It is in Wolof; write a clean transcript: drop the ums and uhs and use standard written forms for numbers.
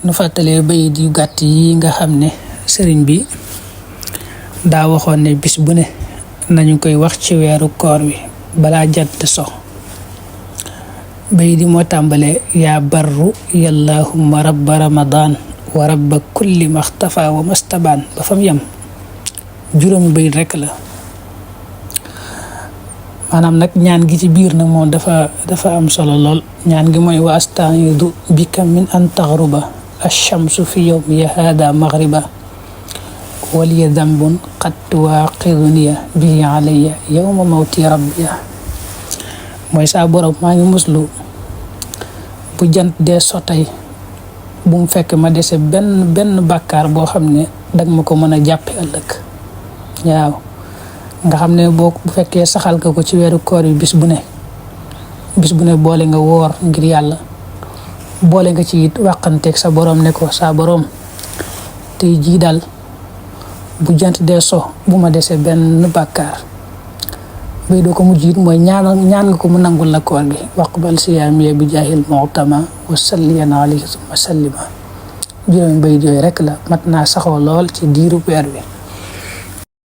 nu fàttalee bayit yu gàtt yi nga xam ne sëriñ bi daa waxoon ne bis bu ne nañu koy wax ci weeru koor wi balaa jant so. bayit yi moo tàmbalee yaa barru yallahumma rabba ramadan wa rabba kulli maxtafa wa mastabaan ba fam yam juróomi bayit rekk la. maanaam nag ñaan gi ci biir nag moom dafa am solo lool. ñaan gi mooy wa astaidu bika min an taxruba alchamsu fi yowmi hada maghriba waliya dambun qad tuwaqiduniya bihi alayya yowma mawti rabbiya. mooy saa borom maa ngi muslu bu jant dee sotay bu mu fekk ma dese benn bàkkaar boo xam ne dag ma ko mën a jàppe ëllëg. waaw nga xam ne boo bu fekkee saxal nga ko ci weeru koor yi bis bu ne boole nga woor ngir yàlla, boole nga ci it wàqanteeg sa borom ne ko saa borom tey jii daal bu jant dee so bu ma dese benn bàkkaar. bay doo ko mujj it mooy ñaan nga ko mu nangul la koor gi waqbal siyaamiya bi jaahil mu'tama wa salliyan alayhi summa sallima. juróomi bayit yooyu rek la mat naa saxoo lool ci diiru weer wi.